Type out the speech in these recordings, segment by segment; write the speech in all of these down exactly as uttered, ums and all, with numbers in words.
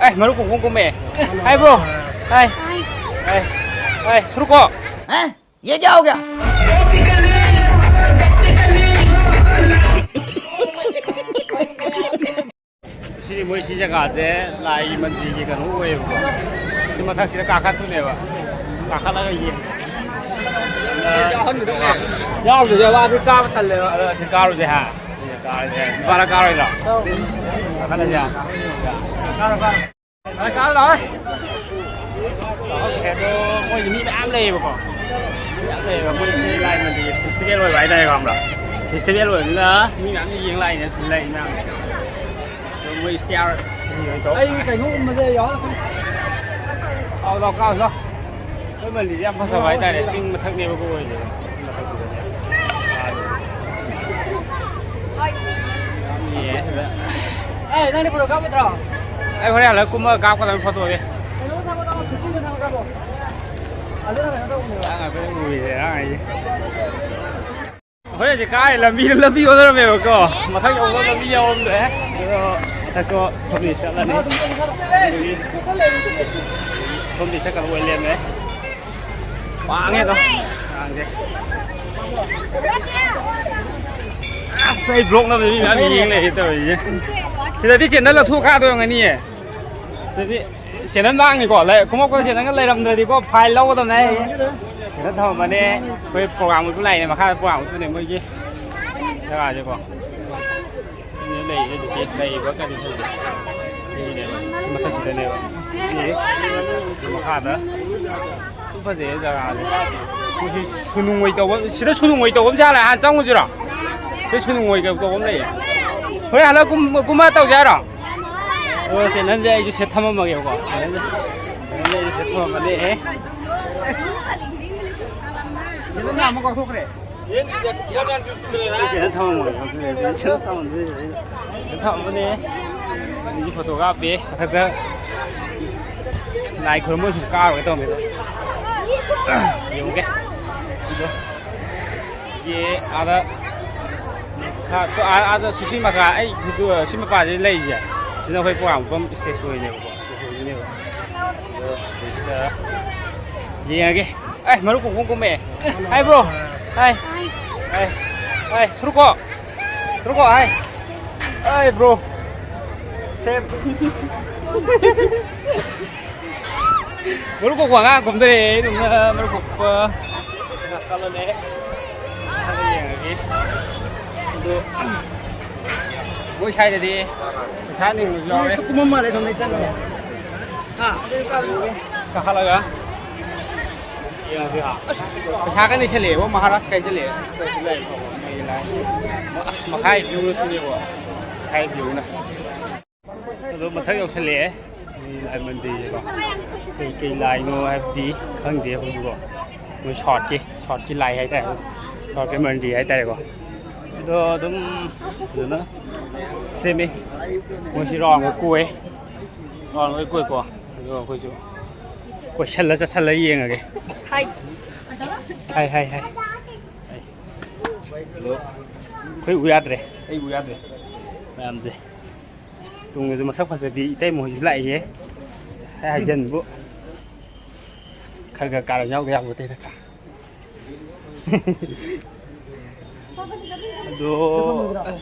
ꯑꯦ, ꯃꯔꯨꯞ ꯀꯨꯝ ꯀꯨꯝ ꯀꯨꯝꯃꯦ꯫ ꯍꯥꯏ, ꯕ꯭ꯔꯣ꯫ ꯍꯥꯏ꯫ ꯍꯥꯏ꯫ ꯍꯥꯏ꯫ ꯁꯨꯔꯨꯀꯣ꯫ ꯍꯥ? ꯌꯦ ꯀꯌꯥ ꯍꯣ ꯒꯌꯥ? ꯁꯤꯗꯤ ꯃꯣꯏ ꯁꯤ ꯖꯒꯥꯁꯦ ꯂꯥꯏꯒꯤ ꯃꯟꯗꯤꯔꯒꯤ ꯀꯩꯅꯣ ꯑꯣꯏꯌꯦꯕꯀꯣ꯫ ꯁꯤ ꯃꯊꯛꯁꯤꯗ ꯀꯥꯈꯠꯇꯣꯏꯅꯦꯕ꯫ ꯀꯥꯈꯠꯂꯒ ꯌꯦꯡ-, ꯌꯥꯎꯗ꯭ꯔꯗꯤ ꯑꯋꯥꯕꯤ ꯀꯥꯕ ꯇꯜꯂꯦꯕ꯫ ꯑꯗꯣ ꯁꯤ ꯀꯥꯔꯨꯁꯦ ꯍꯥ? ꯁꯤ ꯀꯥꯔꯨꯁꯦ ꯍꯥ? ꯅꯨꯄꯥꯅ ꯀꯥꯔꯣꯏꯗ꯭ꯔꯣ? ꯀꯥꯈꯠꯂꯁꯦ ꯍꯥ? ꯀꯥꯔꯣ, ꯀꯥꯔꯣ꯫ ꯀꯥꯔꯣ ꯂꯥꯛꯑꯣ꯫ ꯑꯗꯣ ꯃꯣꯏꯁꯦ ꯃꯤ ꯃꯌꯥꯝ ꯂꯩꯌꯦꯕꯀꯣ꯫ ꯃꯤ ꯃꯌꯥꯝ ꯂꯩꯌꯦꯕ꯫ ꯃꯣꯏꯁꯦ ꯂꯥꯏ ꯃꯟꯗꯤꯔ ꯐꯦꯁꯇꯤꯚꯦꯜ ꯑꯣꯏꯕ ꯍꯥꯏꯇꯥꯔꯦ, ꯈꯪꯕ꯭ꯔꯥ? ꯐꯦꯁꯇꯤꯚꯦꯜ ꯑꯣꯏꯕꯅꯤꯅ ꯃꯤ ꯃꯌꯥꯝ ꯌꯦꯡ ꯂꯥꯛꯏꯅꯦ, ꯁꯤ ꯂꯩ ꯃꯌꯥꯝ꯫ ꯑꯗꯣ ꯃꯣꯏ ꯆꯤꯌꯥꯔ ꯁꯤꯡ ꯇꯧ-, ꯑꯩꯒꯤ ꯀꯩꯅꯣꯒꯨꯝꯕꯁꯦ ꯌꯥꯎꯍꯜꯂꯛꯀꯅꯤ꯫ ꯂꯥꯛꯑꯣ, ꯂꯥꯛꯑꯣ, ꯀꯥꯔꯨꯁꯤ ꯂꯥꯛꯑꯣ꯫ ꯑꯩꯈꯣꯏ ꯃꯟꯗꯤꯔꯁꯦ ꯌꯥꯝ ꯐꯖꯕ ꯍꯥꯏꯇꯥꯔꯦ꯫ ꯆꯤꯡ ꯃꯊꯛꯅꯦꯕꯀꯣ ꯑꯣꯏꯔꯤꯁꯦ꯫ ꯆꯤꯡ ꯃꯊꯛꯁꯤꯗꯅꯦ꯫ ꯌꯥꯝ ꯌꯦꯡꯉꯦ ꯁꯤꯗ꯫ ꯑꯦ, ꯅꯪꯗꯤ ꯐꯣꯇꯣ ꯀꯥꯞꯄꯣꯏꯗ꯭ꯔꯣ? ꯑꯩ ꯍꯣꯔꯦꯟ ꯍꯜꯂꯛ ꯀꯨꯝꯃꯒ ꯀꯥꯞꯀꯗꯕꯅꯤ ꯐꯣꯇꯣꯗꯤ꯫ ꯀꯩꯅꯣ ꯊꯝꯃꯣ, ꯊꯝꯃꯣ, ꯈꯨꯠꯆꯤꯟꯗ ꯊꯝꯃꯣ, ꯀꯥꯞꯄꯣ꯫ ꯑꯗꯨꯅ ꯀꯩꯅꯣ ꯇꯧꯕꯅꯦꯕ꯫ ꯑꯉꯥꯡ ꯉꯥꯛꯇꯅꯤ ꯎꯔꯤꯁꯦ, ꯑꯉꯥꯡ ꯍꯥꯏꯁꯦ꯫ ꯍꯣꯔꯦꯟꯁꯦ ꯀꯥꯏ ꯂꯝꯕꯤꯗ ꯂꯝꯕꯤ ꯑꯣꯟꯅꯔꯝꯃꯦꯕꯀꯣ꯫ ꯃꯊꯛ ꯌꯧꯕ ꯂꯝꯕꯤ ꯌꯧꯔꯝꯗ꯭ꯔꯦ꯫ ꯑꯗꯣ ꯃꯊꯛꯇꯣ ꯁꯣꯝꯗꯤ ꯆꯠꯂꯅꯤ꯫ ꯑꯗꯨꯒꯤ ꯁꯣꯝꯗꯤ ꯆꯠꯀꯗꯕ ꯑꯣꯏ ꯂꯩꯔꯝꯃꯦ꯫ ꯋꯥꯡꯉꯦ ꯑꯗꯣ꯫ ꯋꯥꯡꯗꯦ꯫ ꯑꯁ, ꯑꯩ ꯕ꯭ꯂꯣꯛ ꯅꯝꯕꯗ ꯃꯤ ꯃꯌꯥꯝ ꯌꯦꯡ ꯂꯩꯔꯦ ꯇꯧꯔꯤꯁꯦ꯫ ꯁꯤꯗꯗꯤ ꯆꯦꯟꯗꯜ ꯂꯧꯊꯣꯛ ꯀꯥꯗꯣꯏ ꯑꯣꯏꯔꯝꯒꯅꯤꯌꯦ꯫ ꯁꯤꯗꯗꯤ ꯆꯦꯟꯗꯜ ꯃꯥꯡꯅꯤꯀꯣ꯫ ꯂꯩ-, ꯈꯣꯡꯎꯞꯀ ꯆꯦꯟꯗꯜꯒ ꯂꯩꯔꯝꯗ꯭ꯔꯗꯤꯀꯣ, ꯐꯥꯏꯟ ꯂꯧꯒꯗꯕꯅꯦ ꯑꯩ꯫ ꯀꯩꯅꯣ ꯊꯝꯃꯝꯕꯅꯦ꯫ ꯑꯩꯈꯣꯏ ꯄ꯭ꯔꯣꯒ꯭ꯔꯥꯝ ꯎꯠꯄ ꯂꯥꯛꯏꯅꯦ, ꯃꯈꯥꯗ ꯄ꯭ꯔꯣꯒ꯭ꯔꯥꯝ ꯎꯠꯇꯣꯏꯅꯦ ꯃꯣꯏꯒꯤ ꯖꯒꯥꯁꯦꯀꯣ꯫ ꯁꯤꯗ ꯂꯩꯔꯤꯁꯦ ꯍꯧꯖꯤꯛꯀꯤ ꯂꯩꯔꯤꯕ ꯀꯟꯗꯤꯁꯟꯁꯦ꯫ ꯁꯤꯒꯤꯅꯦꯕ꯫ ꯁꯤ ꯃꯊꯛꯁꯤꯗꯅꯦꯕ꯫ ꯁꯤ ꯃꯈꯥꯗ꯫ ꯌꯥꯝ ꯐꯖꯩꯌꯦ ꯖꯒꯥꯁꯦ꯫ ꯃꯣꯏꯁꯤ ꯁꯨꯅꯨꯡ ꯑꯣꯏ ꯇꯧꯕ, ꯁꯤꯗ ꯁꯨꯅꯨꯡ ꯑꯣꯏ ꯇꯧꯕ ꯑꯃ ꯖꯥꯠꯂ? ꯍꯥꯟꯅ ꯆꯪꯉꯨꯁꯤꯔꯣ? ꯁꯤ ꯁꯨꯅꯨꯡ ꯑꯣꯏ ꯇꯧꯕ ꯑꯃ ꯂꯩꯌꯦ꯫ ꯍꯣꯔꯦꯟ ꯍꯜꯂꯛ ꯀꯨꯝ-, ꯀꯨꯝꯃ ꯇꯧꯁꯦ ꯍꯥꯏꯔꯣ? ꯑꯣ, ꯆꯦꯟꯗꯜꯁꯦ ꯑꯩꯁꯨ ꯁꯦꯠ ꯊꯝꯃꯝꯃꯒꯦꯕꯀꯣ꯫ ꯆꯦꯟꯗꯜꯁꯦ, ꯆꯦꯟꯗꯜꯁꯦ ꯑꯩꯁꯨ ꯁꯦꯠ ꯊꯝꯃꯝꯃꯅꯤ꯫ ꯑꯦ꯫ ꯆꯦꯟꯗꯜ ꯑꯃ ꯀꯥꯎꯊꯣꯛꯈ꯭ꯔꯦ꯫ ꯆꯦꯟꯗꯜ ꯊꯝꯃꯝꯃꯒꯦ꯫ ꯆꯦꯟꯗꯜ ꯊꯝꯃꯝꯃꯅꯤ꯫ ꯆꯦꯟꯗꯜ ꯊꯝꯃꯝꯃꯅꯤ꯫ ꯑꯗꯒꯤ ꯐꯣꯇꯣ ꯀꯥꯞꯄꯤ꯫ ꯃꯊꯛꯇ ꯂꯥꯏ ꯈꯨꯔꯨꯝꯕ ꯁꯨꯝ ꯀꯥꯔꯨꯒꯦ ꯇꯧꯔꯝꯃꯦ ꯑꯗꯣ꯫ ꯌꯦꯡꯉꯨꯒꯦ꯫ ꯑꯗꯣ ꯌꯦ-, ꯑꯥꯗ, ꯑꯥ-, ꯑꯥꯗ ꯁꯤ, ꯁꯤ ꯃꯈꯥ, ꯑꯩ ꯁꯤ ꯃꯄꯥꯁꯤꯗ ꯂꯩꯔꯤꯁꯦ꯫ ꯁꯤꯅ ꯑꯩꯈꯣꯏ ꯄ꯭ꯔꯣꯒ꯭ꯔꯥꯝ ꯃꯐꯝ, ꯁ꯭ꯇꯦꯖ ꯁꯣ ꯑꯣꯏꯅꯦꯕꯀꯣ, ꯁ꯭ꯇꯦꯖ ꯁꯣ ꯑꯣꯏꯗꯣꯏꯅꯦꯕ꯫ ꯑꯗꯣ ꯁꯤꯗ ꯌꯦꯡꯉꯒꯦ꯫ ꯑꯦ, ꯃꯔꯨꯞ ꯀꯣꯛ ꯀꯨꯝꯃꯦ꯫ ꯍꯥꯏ ꯕ꯭ꯔꯣ꯫ ꯍꯥꯏ꯫ ꯍꯥꯏ꯫ ꯍꯥꯏ꯫ ꯊꯨꯔꯨꯀꯣ꯫ ꯊꯨꯔꯨꯀꯣ, ꯍꯥꯏ꯫ ꯍꯥꯏ ꯕ꯭ꯔꯣ꯫ ꯁꯦꯞ꯫ ꯃꯔꯨꯞ ꯀꯣꯛꯄ ꯑꯉꯥꯡ ꯀꯨꯝꯗꯔꯦ꯫ ꯑꯩ ꯑꯗꯨꯝꯅ ꯃꯔꯨꯞ ꯀꯣꯛꯄ ꯀꯩꯅꯣ ꯆꯠꯂꯅꯦ꯫ ꯑꯗꯨ ꯌꯦꯡꯉꯒꯦ꯫ ꯑꯗꯨ ꯃꯣꯏ ꯁ꯭ꯋꯥꯏꯗꯗꯤ ꯄꯩꯁꯥ ꯅꯤꯡꯕꯁꯨ ꯌꯥꯎꯋꯦ꯫ ꯀꯨꯝꯃꯝ ꯃꯥꯜꯂꯦ ꯑꯁꯣꯝꯗꯩ ꯆꯪꯉꯒ꯫ ꯍꯥ? ꯀꯥꯈꯠꯂꯒ ꯌꯦꯡꯉꯁꯤ ꯍꯥ꯫ ꯑꯁ, ꯄꯩꯁꯥꯒ ꯅꯩꯁꯜꯂꯛꯑꯦꯕꯣ, ꯃꯍꯥꯔꯥꯖ ꯀꯥꯏꯁꯜꯂꯛꯑꯦ꯫ ꯃꯩ ꯂꯥꯏ꯫ ꯑꯁ, ꯃꯈꯥꯏ view ꯁꯤꯅꯦꯕꯣ꯫ ꯃꯈꯥꯏ view ꯅ꯫ ꯑꯗꯣ ꯃꯊꯛ ꯌꯧꯁꯜꯂꯛꯑꯦ꯫ ꯂꯥꯏ ꯃꯟꯗꯤꯔꯁꯦꯀꯣ꯫ ꯀꯩ ꯀꯩ ꯂꯥꯏꯅꯣ ꯍꯥꯏꯕꯗꯤ ꯈꯪꯗꯦ ꯑꯩꯈꯣꯏꯁꯨꯀꯣ꯫ ꯃꯣꯏ ꯁꯥꯎꯠꯀꯤ, ꯁꯥꯎꯠꯀꯤ ꯂꯥꯏ ꯍꯥꯏꯇꯥꯔꯦ꯫ ꯁꯥꯎꯠꯀꯤ ꯃꯟꯗꯤꯔ ꯍꯥꯏꯇꯥꯔꯦꯀꯣ꯫ ꯑꯗꯣ ꯑꯗꯨꯝ ꯐꯖꯅ ꯁꯦꯝꯃꯤ꯫ ꯃꯣꯏꯁꯤ ꯔꯥꯎꯟꯒ ꯀꯣꯏ꯫ ꯔꯥꯎꯟꯒ ꯀꯣꯏꯀꯣ꯫ ꯑꯗꯣ ꯑꯩꯈꯣꯏꯁꯨ ꯀꯣꯏꯁꯜꯂ ꯆꯠꯁꯜꯂ ꯌꯦꯡꯉꯒꯦ꯫ ꯍꯥꯏ꯫ ꯍꯥꯏ, ꯍꯥꯏ, ꯍꯥꯏ꯫ ꯍꯥꯏ꯫ ꯑꯗꯣ ꯑꯩꯈꯣꯏ ꯎ ꯌꯥꯗ꯭ꯔꯦ꯫ ꯑꯩ ꯎ ꯌꯥꯗ꯭ꯔꯦ꯫ ꯃꯌꯥꯝꯁꯦ꯫ ꯇꯨꯡꯗꯁꯨ ꯃꯁꯛ ꯐꯖꯕꯤ ꯏꯇꯩꯃ ꯍꯣꯏꯁꯨ ꯂꯥꯛꯏꯌꯦ꯫ ꯑꯩ ꯍꯥꯏꯖꯟꯕꯨ ꯈꯔ ꯈꯔ ꯀꯥꯔꯟ ꯌꯥꯎꯗ ꯌꯥꯄꯣꯠꯇꯦ ꯅꯠꯇ꯭ꯔꯥ? ꯑꯗꯣ, ꯑꯁ,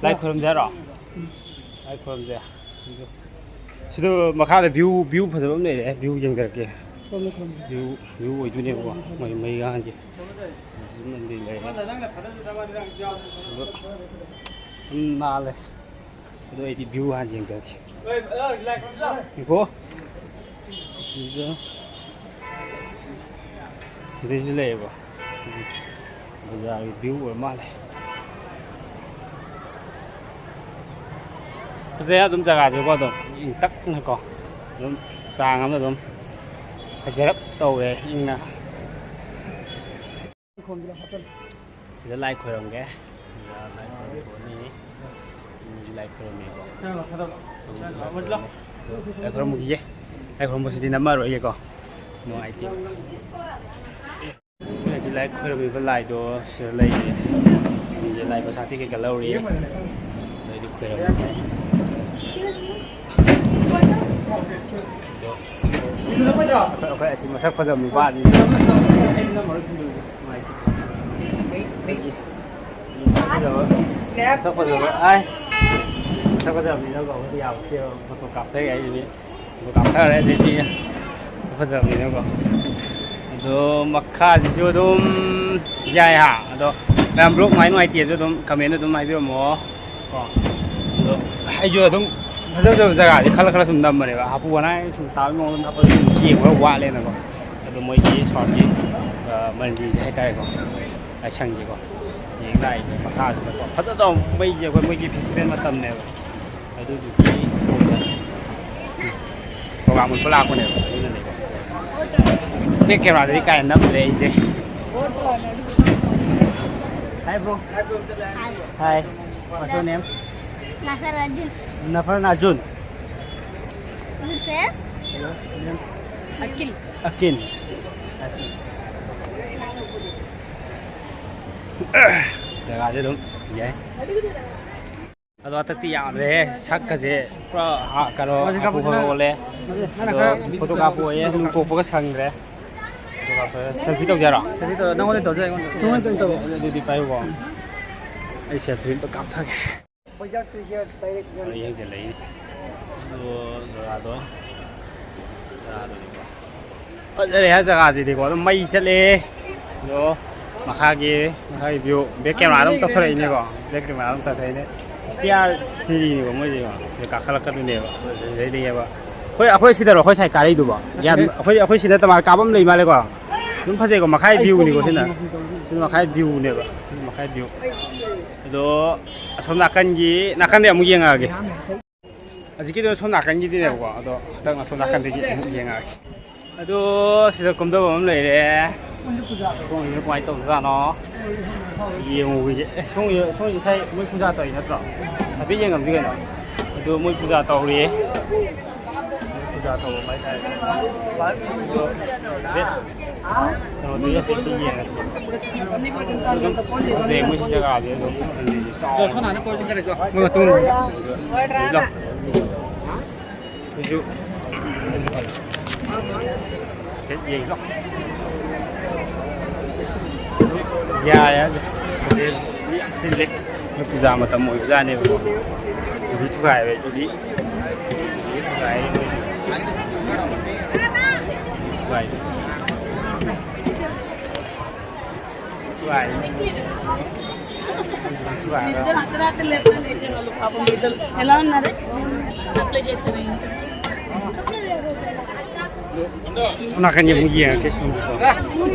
ꯂꯥꯏ ꯈꯣꯏꯔꯝꯁꯦ ꯍꯥꯏꯔꯣ? ꯂꯥꯏ ꯈꯣꯏꯔꯝꯁꯦ꯫ ꯁꯤꯗ ꯃꯈꯥꯗ view, view ꯐꯖꯕ ꯑꯃ ꯂꯩꯔꯦ, view ꯌꯦꯡꯊꯔꯛꯀꯦ꯫ View, view ꯑꯣꯏꯗꯣꯏꯅꯦꯕꯀꯣ, ꯃꯣꯏ ꯃꯩ ꯉꯥꯡꯒꯤ꯫ ꯑꯗꯨꯝ ꯂꯩꯔꯦ꯫ ꯑꯗꯣ ꯑꯗꯨꯝ ꯅꯥꯜꯂꯦ꯫ ꯑꯗꯨ ꯑꯩꯗꯤ view ꯍꯥꯟꯅ ꯌꯦꯡꯖꯒꯦ꯫ ꯉꯥꯏꯈꯣ꯫ ꯁꯤꯗ, ꯁꯤꯗꯩꯁꯤ ꯂꯩꯌꯦꯕ꯫ ꯕꯖꯥꯔꯒꯤ view ꯑꯣꯏꯔ ꯃꯥꯜꯂꯦ꯫ ꯐꯖꯩ ꯑꯗꯨꯝ ꯖꯒꯥꯁꯦꯀꯣ, ꯑꯗꯨꯝ ꯏꯪ ꯇꯞꯅꯀꯣ, ꯑꯗꯨꯝ ꯆꯥꯡ ꯑꯃꯗ ꯑꯗꯨꯝ ꯐꯖꯔꯞ ꯇꯧꯋꯦ, ꯏꯪꯅ꯫ ꯁꯤꯗ ꯂꯥꯏ ꯈꯣꯏꯔꯝꯒꯦ꯫ ꯁꯤꯗ ꯂꯥꯏ ꯈꯣꯏꯔꯝꯊꯣꯛꯑꯅꯤ꯫ ꯃꯤꯁꯨ ꯂꯥꯏ ꯈꯣꯏꯔꯝꯃꯦꯀꯣ꯫ ꯂꯥꯏ ꯈꯣꯏꯔꯝꯃꯨꯈꯤꯒꯦ꯫ ꯂꯥꯏ ꯈꯣꯏꯔꯝꯕꯁꯤꯗꯤ ꯅꯝꯃꯔꯣꯏꯒꯦꯀꯣ꯫ ꯅꯨꯡꯉꯥꯏꯇꯦ꯫ ꯁꯤ ꯂꯥꯏ ꯈꯣꯏꯔꯝꯃꯤꯕ ꯂꯥꯏꯗꯣ ꯁꯤꯗ ꯂꯩꯌꯦ꯫ ꯃꯤꯁꯦ ꯂꯥꯏ ꯄ꯭ꯔꯁꯥꯗꯤ ꯀꯩꯀꯥ ꯂꯧꯔꯤ꯫ ꯑꯗꯩꯗꯤ ꯈꯣꯏꯔꯝꯃꯤ꯫ ꯑꯩꯈꯣꯏ, ꯑꯩꯈꯣꯏ ꯑꯁꯤ ꯃꯁꯛ ꯐꯖꯕ ꯅꯨꯄꯥꯅꯤ꯫ ꯐꯖꯕ꯫ ꯃꯁꯛ ꯐꯖꯕ꯫ ꯑꯥꯏ꯫ ꯃꯁꯛ ꯐꯖꯕꯅꯤꯅꯀꯣ, ꯑꯩꯈꯣꯏꯗꯤ ꯌꯥꯕ ꯅꯠꯇꯦꯕ, ꯐꯣꯇꯣ ꯀꯥꯞꯊꯒꯦ ꯍꯥꯏꯁꯤꯗꯤ꯫ ꯑꯗꯨ ꯀꯥꯞꯊꯔꯦ ꯑꯗꯩꯗꯤ ꯐꯖꯕꯅꯤꯅꯀꯣ꯫ ꯑꯗꯣ ꯃꯈꯥꯁꯤꯁꯨ ꯑꯗꯨꯝ ꯌꯥꯏ ꯍꯥ꯫ ꯑꯗꯣ ꯃꯌꯥꯝ ꯕ꯭ꯂꯣꯛ ꯅꯨꯡꯉꯥꯏ ꯅꯨꯡꯉꯥꯏꯇꯦꯁꯨ ꯑꯗꯨꯝ ꯀꯃꯦꯟꯗ ꯑꯗꯨꯝ ꯍꯥꯏꯕꯤꯔꯝꯃꯣ ꯀꯣ꯫ ꯑꯗꯣ ꯑꯩꯁꯨ ꯑꯗꯨꯝ ꯐꯖ ꯐꯖꯕ ꯖꯒꯥꯁꯦ ꯈꯜꯂ ꯈꯜꯂ ꯁꯨꯝ ꯅꯝꯕꯅꯦꯕ꯫ ꯍꯥꯄꯨ ꯋꯥꯅꯥꯏ ꯁꯨꯝ ꯇꯥꯕꯒꯤ ꯃꯑꯣꯡꯗ ꯅꯝꯕꯗ ꯁꯨꯝ ꯌꯦꯡꯕ ꯈꯔ ꯋꯥꯠꯂꯦꯅꯀꯣ꯫ ꯑꯗꯣ ꯃꯣꯏꯒꯤ ꯁ꯭ꯋꯥꯏꯒꯤ, ꯑ, ꯃꯟꯗꯤꯔꯁꯦ ꯍꯥꯏꯇꯥꯔꯦꯀꯣ, ꯂꯥꯏꯁꯪꯁꯦꯀꯣ, ꯌꯦꯡ ꯂꯥꯛꯏꯁꯦ ꯃꯈꯥꯁꯤꯗꯀꯣ꯫ ꯐꯖꯗ꯭ꯔꯣ? ꯃꯩꯁꯦ ꯑꯩꯈꯣꯏ ꯃꯣꯏꯒꯤ ꯐꯦꯁꯇꯤꯚꯦꯜ ꯃꯇꯝꯅꯦꯕ꯫ ꯑꯗꯨꯗꯨꯒꯤ ꯄ꯭ꯔꯣꯒ꯭ꯔꯥꯝ ꯎꯠꯄ ꯂꯥꯛꯄꯅꯦꯕ, ꯑꯗꯨꯅꯅꯦꯕ꯫ ꯕꯦꯛ ꯀꯦꯃꯦꯔꯥꯗꯗꯤ ꯀꯥꯏ ꯅꯝꯗ꯭ꯔꯦ ꯑꯩꯁꯦ꯫ Hi, bro. Hi. What's your name? Nafar Arjun. Nafar Arjun. Your name? Akil. Akil. Akil. ꯖꯒꯥꯁꯦ ꯑꯗꯨꯝ ꯌꯥꯏ꯫ ꯑꯗꯣ ꯍꯟꯗꯛꯇꯤ ꯌꯥꯗ꯭ꯔꯦꯍꯦ, ꯁꯛꯀꯁꯦ ꯄꯨꯔꯥ ꯍꯥ-, ꯀꯩꯅꯣ, ꯍꯥꯄꯨ ꯈꯔ ꯑꯣꯜꯂꯦ꯫ ꯑꯗꯣ ꯐꯣꯇꯣ ꯀꯥꯞꯄ ꯑꯣꯏꯌꯦ, ꯂꯨ ꯀꯣꯛꯄꯒ ꯁꯪꯗ꯭ꯔꯦ꯫ ꯐꯣꯇꯣ ꯀꯥꯞꯄ, ꯁꯦꯜꯐꯤ ꯇꯧꯖꯦ ꯍꯥꯏꯔꯣ? ꯁꯦꯜꯐꯤ ꯇꯧ, ꯅꯪꯉꯣꯟꯗ ꯇꯧꯖꯦ, ꯑꯩꯉꯣꯟꯗ꯫ ꯅꯪꯉꯣꯟꯗ ꯑꯗꯨꯝ ꯇꯧꯔꯣ꯫ ꯑꯗꯨꯗꯤ ꯄꯥꯏꯌꯨꯀꯣ꯫ ꯑꯩ ꯁꯦꯜꯐꯤ ꯑꯝꯇ ꯀꯥꯞꯊꯒꯦ꯫ ꯑꯩ ꯌꯦꯡꯁꯤꯜꯂꯛꯏꯅꯦ꯫ ꯑꯗꯣ ꯖꯒꯥꯗꯣ, ꯖꯒꯥꯗꯨꯅꯤꯀꯣ꯫ ꯐꯖꯔꯦ ꯍꯥꯏ ꯖꯒꯥꯁꯤꯗꯤꯀꯣ, ꯑꯗꯨꯝ ꯃꯩ ꯆꯠꯂꯦ꯫ ꯑꯗꯣ ꯃꯈꯥꯒꯤ, ꯃꯈꯥꯒꯤ ꯚ꯭ꯌꯨ, ꯕꯦꯛ ꯀꯦꯃꯦꯔꯥ ꯑꯗꯨꯝ ꯇꯧꯊꯣꯔꯛꯏꯅꯦꯀꯣ, ꯕꯦꯛ ꯀꯦꯃꯦꯔꯥ ꯑꯗꯨꯝ ꯇꯧꯊꯣꯔꯛꯏꯅꯦ꯫ ꯏꯁꯇꯤꯌꯥꯔ ꯁꯤꯔꯤꯅꯦꯕ ꯃꯣꯏꯁꯦꯀꯣ, ꯁꯤꯗ ꯀꯥꯈꯠꯂꯛꯀꯗꯣꯏꯅꯦꯕ, ꯑꯗꯨꯗꯩꯗꯤꯅꯦꯕ꯫ ꯑꯩꯈꯣꯏ, ꯑꯩꯈꯣꯏ ꯁꯤꯗꯔꯣ, ꯑꯩꯈꯣꯏ ꯁꯥꯏ ꯀꯥꯔꯛꯏꯗꯨꯕꯣ? ꯌꯥꯝ, ꯑꯩꯈꯣꯏ, ꯑꯩꯈꯣꯏ ꯁꯤꯗ ꯇꯃꯥ ꯀꯥꯞꯐꯝ ꯂꯩ ꯃꯥꯜꯂꯦꯀꯣ꯫ ꯑꯗꯨꯝ ꯐꯖꯩꯀꯣ, ꯃꯈꯥꯏ ꯚ꯭ꯌꯨꯅꯤꯀꯣ ꯁꯤꯅ꯫ ꯁꯤꯅ ꯃꯈꯥꯏ ꯚ꯭ꯌꯨꯅꯦꯕ, ꯁꯤꯅ ꯃꯈꯥꯏ ꯚ꯭ꯌꯨ꯫ ꯑꯗꯣ ꯑꯁꯣꯝ ꯅꯥꯀꯟꯒꯤ, ꯅꯥꯀꯟꯗꯩ ꯑꯃꯨꯛ ꯌꯦꯡꯉꯛꯑꯒꯦ꯫ ꯍꯧꯖꯤꯛꯀꯤꯗꯣ ꯁꯣꯝ ꯅꯥꯀꯟꯒꯤꯗꯤꯅꯦꯕꯀꯣ, ꯑꯗꯣ ꯍꯟꯗꯛ ꯑꯁꯣꯝ ꯅꯥꯀꯟꯗꯒꯤ ꯑꯃꯨꯛ ꯌꯦꯡꯉꯛꯑꯒꯦ꯫ ꯑꯗꯣ ꯁꯤꯗ ꯀꯨꯝꯊꯕ ꯑꯃ ꯂꯩꯔꯦ꯫ ꯁꯣꯝꯒꯤꯁꯤꯅ ꯀꯃꯥꯏꯅ ꯇꯧꯖꯥꯠꯅꯣ? ꯌꯦꯡꯉꯨꯈꯤꯒꯦ꯫ ꯑꯦ, ꯁꯣꯝꯒꯤ, ꯁꯣꯝꯒꯤ ꯉꯁꯥꯏ ꯃꯣꯏ ꯄꯨꯖꯥ ꯇꯧꯔꯤ ꯅꯠꯇ꯭ꯔꯣ? ꯍꯥꯏꯐꯦꯠ ꯌꯦꯡꯉꯝꯁꯤ ꯀꯩꯅꯣ꯫ ꯑꯗꯣ ꯃꯣꯏ ꯄꯨꯖꯥ ꯇꯧꯔꯤ꯫ ꯄꯨꯖꯥ ꯇꯧꯕ ꯍꯥꯏꯇꯥꯔꯦ꯫ ꯑꯗꯣ ꯍꯥꯏꯐꯦꯠ ꯀꯩꯅꯣꯗꯨ ꯍꯥꯏꯐꯦꯠ ꯌꯦꯡꯉꯁꯤ꯫ ꯑꯗꯨꯝ ꯐꯖꯩ ꯃꯣꯏ ꯖꯒꯥꯁꯦ ꯑꯗꯨꯝ꯫ ꯃꯣꯏ ꯃꯇꯨꯡ ꯑꯩꯈꯣꯏꯁꯨ ꯌꯦꯡꯁꯣ꯫ ꯌꯥꯔꯦ, ꯍꯧꯖꯤꯛ ꯃꯤ ꯌꯥꯝ ꯆꯤꯜꯂꯦ꯫ ꯃꯣꯏ ꯄꯨꯖꯥ ꯃꯇꯝ ꯑꯣꯏꯕꯖꯥꯠꯅꯦꯕꯀꯣ꯫ ꯆꯨꯗꯤ ꯊꯨꯒꯥꯏꯔꯦ, ꯆꯨꯗꯤ꯫ ꯆꯨꯗꯤ ꯊꯨꯒꯥꯏꯔꯦ ꯃꯣꯏꯗꯤ꯫ ꯊꯨꯒꯥꯏꯔꯦ꯫ ꯊꯨꯒꯥꯏꯔꯦ꯫ ꯊꯨꯒꯥꯏꯔꯦ꯫ ఇద్దరు అర్ధరాత్రి లేపున లేచే వాళ్ళు పాపం బిడ్డలు. ఎలా ఉన్నారు? అప్లై చేశారు. ꯅꯥꯀꯟꯒꯤ ꯑꯃꯨꯛ ꯌꯦꯡꯉꯛꯀꯦ ꯁꯣꯝꯒꯤꯀꯣ꯫ ꯑꯩꯈꯣꯏ,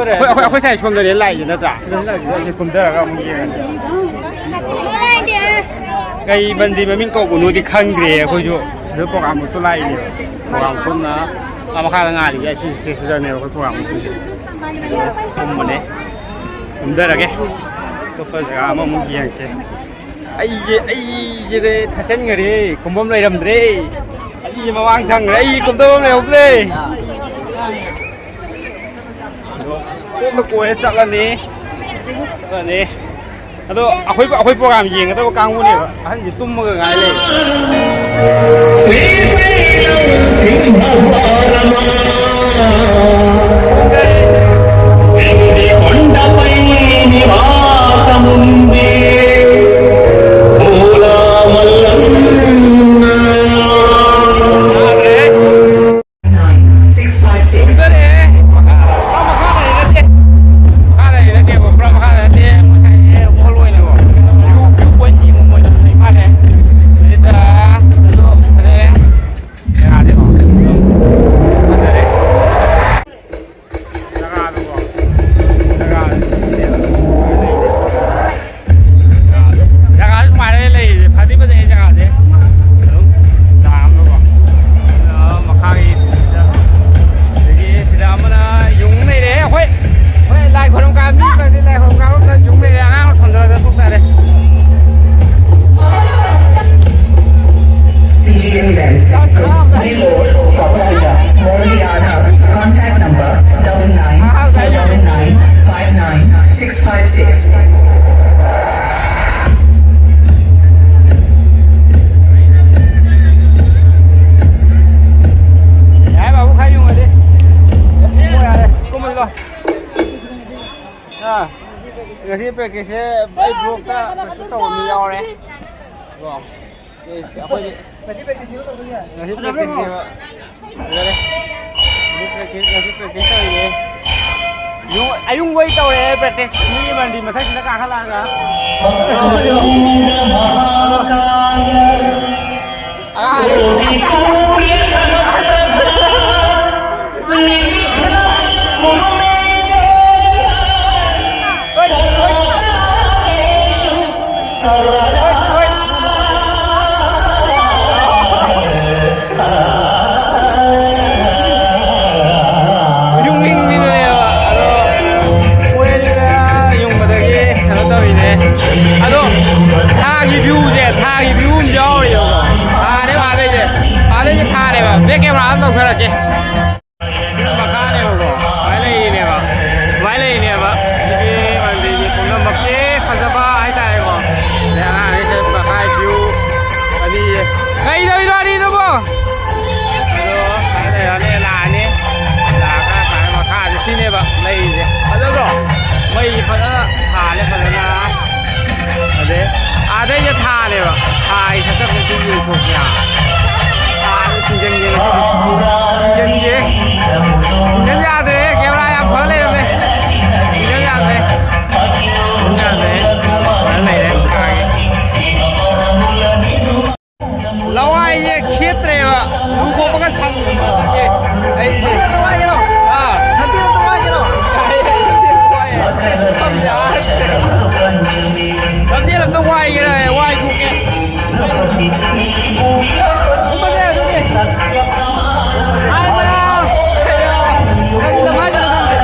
ꯑꯩꯈꯣꯏ, ꯑꯩꯈꯣꯏ ꯁꯥꯏ ꯁꯣꯝꯗꯅꯦ ꯂꯥꯛꯏꯁꯦ ꯅꯠꯇ꯭ꯔꯥ? ꯁꯤ ꯀꯨꯝꯊꯔꯒ ꯑꯃꯨꯛ ꯌꯦꯡꯉꯒꯦ꯫ ꯀꯩ ꯕꯟꯗꯤ ꯃꯃꯤꯡ ꯀꯧꯕꯅꯣꯗꯤ ꯈꯪꯗ꯭ꯔꯦ ꯑꯩꯈꯣꯏꯁꯨ꯫ ꯁꯤꯗ ꯄ꯭ꯔꯣꯒ꯭ꯔꯥꯝ ꯑꯃꯁꯨ ꯂꯥꯛꯏꯅꯦ꯫ ꯄ꯭ꯔꯣꯒ꯭ꯔꯥꯝ ꯄꯨꯟꯅ ꯑꯥ ꯃꯈꯥꯗ ꯉꯥꯏꯔꯤꯁꯦ ꯑꯁꯤ ꯁꯤꯗꯅꯦꯕ ꯑꯩꯈꯣꯏ ꯄ꯭ꯔꯣꯒ꯭ꯔꯥꯝ ꯑꯃꯁꯨ꯫ ꯀꯨꯝꯕꯅꯦ꯫ ꯀꯨꯝꯊꯔꯒꯦ꯫ ꯑꯇꯣꯞꯄ ꯖꯒꯥ ꯑꯃꯃꯨꯛ ꯌꯦꯡꯉꯛꯀꯦ꯫ ꯑꯩꯁꯦ ꯑꯩꯁꯤꯗꯤ ꯊꯠꯆꯟꯈ꯭ꯔꯦ꯫ ꯀꯨꯝꯐꯝ ꯂꯩꯔꯝꯗ꯭ꯔꯦ꯫ ꯑꯩꯁꯦ ꯃꯃꯥꯡ ꯊꯪꯈ꯭ꯔꯦ꯫ ꯑꯩ ꯀꯨꯝꯊꯐꯝ ꯂꯩꯍꯧꯗ꯭ꯔꯦ꯫ ꯑꯗꯣ ꯁꯣꯝꯗ ꯀꯣꯏꯔ ꯆꯠꯂꯅꯤ꯫ ꯆꯠꯂꯅꯤ꯫ ꯑꯗꯣ ꯑꯩꯈꯣꯏ ꯑꯩꯈꯣꯏ ꯄ꯭ꯔꯣꯒ꯭ꯔꯥꯝ ꯌꯦꯡꯒꯗꯕ ꯀꯥꯡꯕꯨꯅꯦꯕ꯫ ꯑꯍꯟꯁꯦ ꯇꯨꯝꯃꯒ ꯉꯥꯏ ꯂꯩ꯫ శ్రీశైలం సింహద్వారమా, వెండి కొండపై నివాసముంది మూలా మల్లన్న. Six five six. ꯖꯒꯥꯁꯦ ꯅꯨꯡꯉꯥꯏꯔꯦ ꯂꯩꯔꯤꯁꯦ꯫ ꯐꯗꯤ ꯐꯖꯩ ꯖꯒꯥꯁꯦ꯫ ꯑꯗꯨꯝ ꯗꯥꯝꯗꯀꯣ꯫ ꯑꯗꯨꯒ ꯃꯈꯥꯒꯤ ꯁꯤꯗ, ꯑꯗꯒꯤ ꯁꯤꯗ ꯑꯃꯅ ꯌꯨꯡ ꯂꯩꯔꯦ꯫ ꯑꯩꯈꯣꯏ, ꯑꯩꯈꯣꯏ ꯂꯥꯏ ꯈꯨꯔꯨꯝ ꯀꯥꯟ ꯃꯤ ꯈꯔꯗꯤ ꯂꯥꯏ ꯈꯨꯔꯨꯝ ꯀꯥꯟ ꯌꯨꯡ ꯂꯩꯔꯦ꯫ ꯑꯉꯥꯡ ꯊꯝꯖꯔꯒ ꯊꯣꯛꯇꯥꯔꯦ꯫ P G N Events, Village, Paparia, Morliyana. Contact number double nine four double nine five nine six five six. ꯌꯥꯏ ꯕꯥꯕꯨ, ꯈꯔ ꯉꯁꯤ practice ꯁꯦ ꯑꯩ vlog ꯇ ꯀꯩꯅꯣ ꯇꯧꯕ ꯃꯤ ꯌꯥꯎꯔꯦ꯫ ꯀꯣ꯫ ꯑꯦꯁ, ꯑꯩꯈꯣꯏꯗꯤ ꯉꯁꯤ practice ꯅꯦꯕ ꯇꯧꯗꯣꯏꯁꯦ꯫ ꯉꯁꯤ practice ꯅꯦꯕ꯫ ꯐꯖꯔꯦ꯫ ꯉꯁꯤ practice, ꯉꯁꯤ practice ꯇꯧꯔꯤꯌꯦ꯫ ꯑꯌꯨꯛ, ꯑꯌꯨꯛ ꯋꯥꯏ ꯇꯧꯔꯦ practice꯫ ꯃꯤ ꯃꯟꯗꯤ ꯃꯊꯛꯁꯤꯗ ꯀꯥꯈꯠꯂꯛꯑꯒ꯫ ꯑꯉꯥꯡ ꯌꯨꯡꯅꯤꯡꯕꯤꯗꯨꯅꯦꯕ꯫ ꯑꯗꯣ ꯃꯣꯏ ꯑꯅꯤꯅ ꯌꯨꯡꯕꯗꯒꯤ ꯀꯩꯅꯣ ꯇꯧꯔꯤꯅꯦ꯫ ꯑꯗꯣ ꯊꯥꯒꯤ view ꯁꯦ, ꯊꯥꯒꯤ view ꯑꯃ ꯌꯥꯎꯔꯤꯕꯀꯣ꯫ ꯊꯥꯅꯦꯕ ꯑꯥꯗꯩꯁꯦ꯫ ꯑꯥꯗꯩꯁꯦ ꯊꯥꯅꯦꯕ꯫ Back camera ꯑꯃ ꯇꯧꯊꯔꯛꯀꯦ꯫ ꯁꯤꯅ ꯃꯈꯥꯅꯦꯕꯀꯣ꯫ ꯁꯨꯃꯥꯏꯅ ꯂꯩꯔꯤꯅꯦꯕ꯫ ꯁꯨꯃꯥꯏꯅ ꯂꯩꯔꯤꯅꯦꯕ꯫ ꯁꯤꯒꯤ ꯃꯟꯗꯤꯔꯒꯤ ꯄꯨꯝꯅꯃꯛꯀꯤ ꯐꯖꯕ ꯍꯥꯏꯇꯥꯔꯦꯀꯣ꯫ ꯑꯗꯩ ꯑꯉꯥꯡꯈꯩꯁꯦ ꯃꯈꯥ view ꯑꯅꯤ꯫ ꯀꯩꯗꯧꯔꯤꯅꯣ ꯑꯅꯤꯗꯨꯕꯣ? ꯑꯗꯣ ꯁꯨꯃꯥꯏꯅ ꯂꯩꯔꯅꯤ, ꯂꯥꯛꯑꯅꯤ꯫ ꯂꯥꯛꯑꯒ ꯁꯨꯃꯥꯏꯅ ꯃꯈꯥꯁꯦ ꯁꯤꯅꯦꯕ ꯂꯩꯔꯤꯁꯦ꯫ ꯐꯖꯗ꯭ꯔꯣ? ꯃꯩ ꯐꯖꯅ ꯊꯥꯜꯂꯦ ꯐꯖꯅ꯫ ꯑꯗꯩ ꯑꯥꯗꯩꯁꯦ ꯊꯥꯜꯂꯦꯕ꯫ ꯊꯥꯒꯤ ꯁꯛꯇꯝꯁꯦ ꯁꯨꯝ ꯌꯦꯡꯊꯣꯛꯁꯦ ꯍꯥ꯫ ꯊꯥꯁꯦ ꯁꯤꯡꯖꯪ ꯌꯦꯡꯉꯁꯤ꯫ ꯁꯤꯡꯖꯪꯁꯦ꯫ ꯁꯤꯡꯖꯪ ꯌꯥꯗ꯭ꯔꯦ꯫ Camera ꯌꯥꯝ ꯐ ꯂꯩꯔꯝꯃꯦ꯫ ꯁꯤꯡꯖꯪ ꯌꯥꯗ꯭ꯔꯦ꯫ ꯁꯤꯡꯖꯪ ꯌꯥꯗ꯭ꯔꯦ꯫ ꯐꯖꯅ ꯂꯩꯔꯦ ꯊꯥꯒꯤ꯫ ꯂꯋꯥꯏꯁꯦ ꯈꯦꯠꯇ꯭ꯔꯦꯕ꯫ ꯂꯨ ꯈꯣꯛꯄꯒ ꯁꯪꯗ꯭ꯔꯦ꯫ ꯑꯩꯁꯦ꯫ ꯑꯥ꯫ ꯂꯝꯖꯦꯜ ꯑꯝꯇ ꯋꯥꯏꯒꯦꯔ? ꯋꯥꯏꯊꯣꯛꯀꯦ꯫ ꯀꯨꯝꯃꯁꯦ ꯑꯗꯨꯗꯤ꯫ ꯍꯥꯏꯕ꯭ꯔꯥ? ꯀꯔꯤ ꯂꯝ ꯍꯥꯏꯗꯣꯏꯅꯣ ꯈꯪꯗꯦ꯫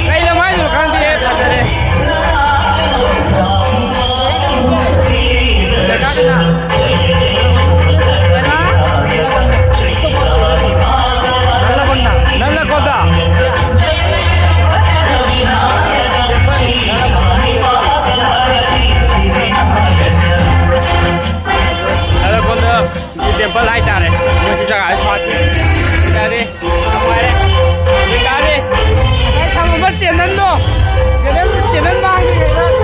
ꯀꯔꯤ ꯂꯝ ꯍꯥꯏꯗꯣꯏꯅꯣ ꯈꯪꯗꯦ꯫ ꯐꯖꯔꯦ꯫ ꯅꯜꯂꯒꯣꯟꯗ꯫ ꯅꯜꯂꯒꯣꯟꯗ꯫ ꯅꯜꯂꯒꯣꯟꯗ temple ꯍꯥꯏꯇꯥꯔꯦ꯫ ꯃꯣꯏ ꯁꯤ ꯖꯒꯥꯁꯤ ꯁꯥꯠꯂꯤ꯫ ꯍꯥꯏꯇꯥꯔꯦ꯫ ꯅꯨꯡꯉꯥꯏꯔꯦ꯫ ꯍꯧꯖꯤꯛꯀꯥꯟꯗꯤ ꯉꯁꯥꯏ ꯊꯝꯃꯝꯕ channel ꯗꯣ, channel, channel ꯃꯥꯡꯈꯤꯗꯅ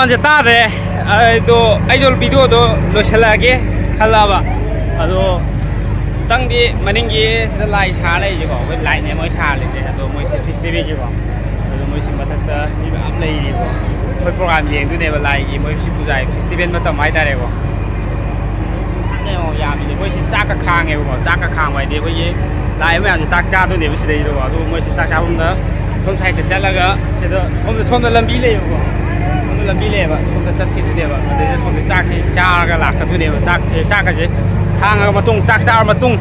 ꯁꯦ ꯇꯥꯗ꯭ꯔꯦ꯫ ꯑꯩꯗꯣ ꯑꯩꯗꯣ ꯚꯤꯗꯤꯑꯣꯗꯣ ꯂꯣꯏꯁꯤꯜꯂꯛꯑꯒꯦ ꯈꯜꯂꯛꯑꯕ꯫ ꯑꯗꯣ ꯈꯤꯇꯪꯗꯤ ꯃꯅꯤꯡꯒꯤ ꯁꯤꯗ ꯂꯥꯏ ꯁꯥꯔ ꯂꯩꯔꯤꯁꯦꯀꯣ, ꯑꯩꯈꯣꯏ ꯂꯥꯏꯠꯅꯦ ꯃꯣꯏ ꯁꯥꯔꯤꯁꯦ꯫ ꯑꯗꯣ ꯃꯣꯏꯁꯦ ꯐꯦꯁꯇꯤꯚꯦꯜꯒꯤꯀꯣ꯫ ꯑꯗꯣ ꯃꯣꯏꯁꯤ ꯃꯊꯛꯇ ꯃꯤ ꯃꯌꯥꯝ ꯂꯩꯔꯤꯕ꯫ ꯑꯩꯈꯣꯏ ꯄ꯭ꯔꯣꯒ꯭ꯔꯥꯝ ꯌꯦꯡꯗꯣꯏꯅꯦꯕ, ꯂꯥꯏꯒꯤ ꯃꯣꯏ ꯁꯤ ꯄꯨꯖꯥꯒꯤ ꯐꯦꯁꯇꯤꯚꯦꯜ ꯃꯇꯝ ꯍꯥꯏꯇꯥꯔꯦꯀꯣ꯫ ꯌꯥꯝꯅ ꯌꯥꯝꯃꯤꯁꯦ ꯃꯣꯏꯁꯤ ꯆꯥꯛꯀ ꯈꯥꯡꯉꯦꯕꯀꯣ꯫ ꯆꯥꯛꯀ ꯈꯥꯡꯕ ꯍꯥꯏꯗꯤ ꯑꯩꯈꯣꯏꯒꯤ ꯂꯥꯏ ꯃꯌꯥꯝꯁꯦ ꯆꯥꯛ ꯆꯥꯗꯣꯏꯅꯦꯕ ꯁꯤꯗꯩꯗꯀꯣ꯫ ꯑꯗꯨ ꯃꯣꯏꯁꯤ ꯆꯥꯛ ꯆꯥꯐꯝꯗ ꯁꯣꯝ ꯁꯥꯏꯗꯇ ꯆꯠꯂꯒ ꯁꯤꯗ ꯁꯣꯝꯗ, ꯁꯣꯝꯗ ꯂꯝꯕꯤ ꯂꯩꯌꯦꯕꯀꯣ꯫ ꯁꯣꯝꯗ ꯂꯝꯕꯤ ꯂꯩꯌꯦꯕ, ꯁꯣꯝꯗ ꯆꯠꯈꯤꯗꯣꯏꯅꯦꯕ꯫ ꯑꯗꯩꯗ ꯁꯣꯝꯗ ꯆꯥꯛꯁꯤ ꯆꯥꯔꯒ ꯂꯥꯛꯀꯗꯣꯏꯅꯦꯕ꯫ ꯆꯥꯛꯁꯦ, ꯆꯥꯛꯀꯁꯦ ꯈꯥꯡꯉꯒ ꯃꯇꯨꯡ, ꯆꯥꯛ ꯆꯥꯔ ꯃꯇꯨꯡ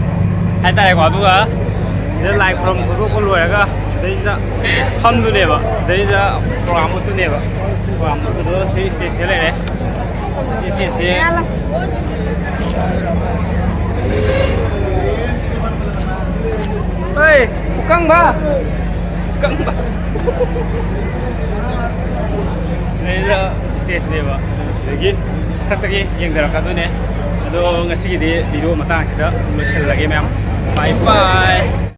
ꯍꯥꯏꯇꯥꯔꯦꯀꯣ꯫ ꯑꯗꯨꯒ ꯁꯤꯗ ꯂꯥꯏ ꯈꯨꯔꯨꯝ ꯈꯣꯠꯇꯣꯛꯄ ꯂꯣꯏꯔꯒ ꯁꯤꯗꯩꯁꯤꯗ ꯐꯝꯗꯨꯅꯦꯕ꯫ ꯁꯤꯗꯩꯁꯤꯗ ꯄ꯭ꯔꯣꯒ꯭ꯔꯥꯝ ꯎꯠꯇꯨꯅꯦꯕ꯫ ꯄ꯭ꯔꯣꯒ꯭ꯔꯥꯝ ꯎꯠꯄꯗꯣ ꯁꯤ ꯁ꯭ꯇꯦꯖꯁꯦ ꯂꯩꯔꯦ꯫ ꯁꯤ ꯁ꯭ꯇꯦꯖꯁꯦ꯫ ꯍꯣꯏ, ꯄꯨꯀꯪꯕ꯫ ꯄꯨꯀꯪꯕ꯫ ꯁꯤꯗꯩꯗ ꯁ꯭ꯇꯦꯖꯅꯦꯕ꯫ ꯁꯤꯗꯒꯤ ꯃꯊꯛꯇꯒꯤ ꯌꯦꯡꯊꯔꯛꯀꯗꯣꯏꯅꯦ꯫ ꯑꯗꯣ ꯉꯁꯤꯒꯤꯗꯤ ꯚꯤꯗꯤꯑꯣ ꯃꯇꯥꯡꯁꯤꯗ ꯂꯣꯏꯁꯤꯜꯂꯒꯦ ꯃꯌꯥꯝ꯫ ꯕꯥꯏ ꯕꯥꯏ꯫